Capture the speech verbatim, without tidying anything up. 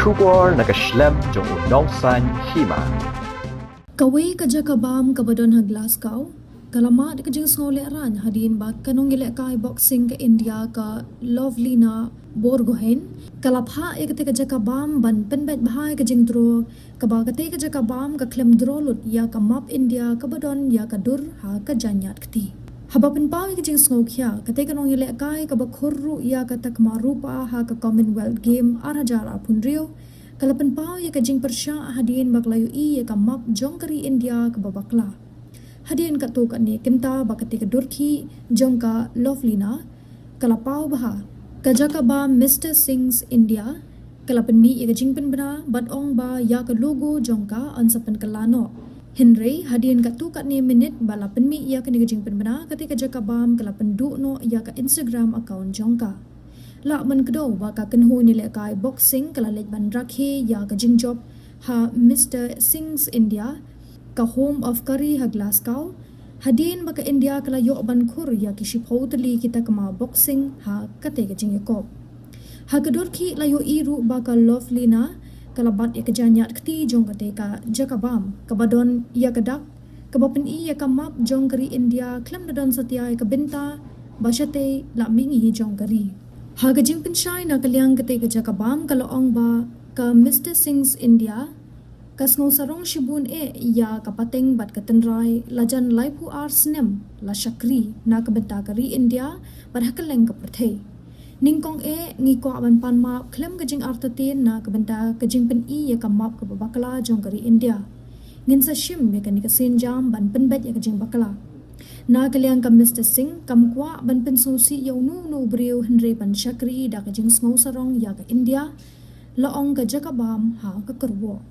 Khubor na ka shlem jong u nongsaiñ hima. Kawei ka jaka bam kaba don ha Glasgow ka la mad ka jingsngew lehraiñ hadien ba ka nongïalehkai boxing ka India ka Lovlina Borgohain ka la phah ïa katei ka jaka bam ban pynbeit bha ïa ka jingdro kaba katei ka jaka bam ka khlem dro lut ïa ka map India kaba don ïa ka dur ha ka jaiñiat kti. Haba pynpaw ïa ka jingsngewkhia, katei ka nongïalehkai kaba khur ruh ïa ka takma rupa ha ka Commonwealth Game ar hajar arphew hynriew ka la pynpaw ïa ka jingpyrshah hadien ba ka la ïohi ïa ka map jong ka ri India kaba bakla. Hadien katto katne kynta ba katei ka dur khih jong ka Lovlina ka la paw bha, ka jaka bam Mister Singh's India ka la pynmih ïa ka jingpynbna bad ong ba ïa ka logo jong ka yn sa pynkylla noh. Hynrei hadien katto katne minit ba la pynmih ïa kane ka jingpynbna, katei ka jaka bam ka la pynduh noh ïa ka Instagram account jong ka. Lah ban kdew ba ka kynhun ïalehkai boxing ka la leit ban rakhe ïa ka jingjop ha Mister Singh's India, ka Home of Curry ha Glasgow, hadien ba ka India ka la ïoh ban khur ïa ki shiphew tylli ki takma boxing ha katei ka jingïakop. Ha ka dur khih la ïohi ruh ba ka Lovlina ka la bat ïa ka jaiñiat kti jong katei ka jaka bam kaba don ïa ka dak kaba pyni ïa ka map jong ka ri India khlem da don satia ïa ka bynta ba shatei la mihngi jong ka ri. Ha ka jingpynshai na ka liang katei ka jaka bam ka la ong ba ka Mister Singh's India ka sngew sarong shibun eh ïa ka pateng bad ka tynrai lajan laiphew ar snem la shakri na ka bynta ka ri India bad ha kylleng ka pyrthei. Nyngkong eh ngi kwah ban pan map khlem ka jingartatien na ka bynta ka jingpyni ïa ka map kaba bakla jong ka ri India. Ngin sa shim ïa kane ka sienjam ban pynbeit ïa ka jingbakla. Na ka liang ka Mister Singh kam kwah ban pynsngewsih ïa uno uno u briew hynrei ban shakri da ka jingsngew sarong ïa ka India, la ong ka jaka bam ha ka kyrwoh.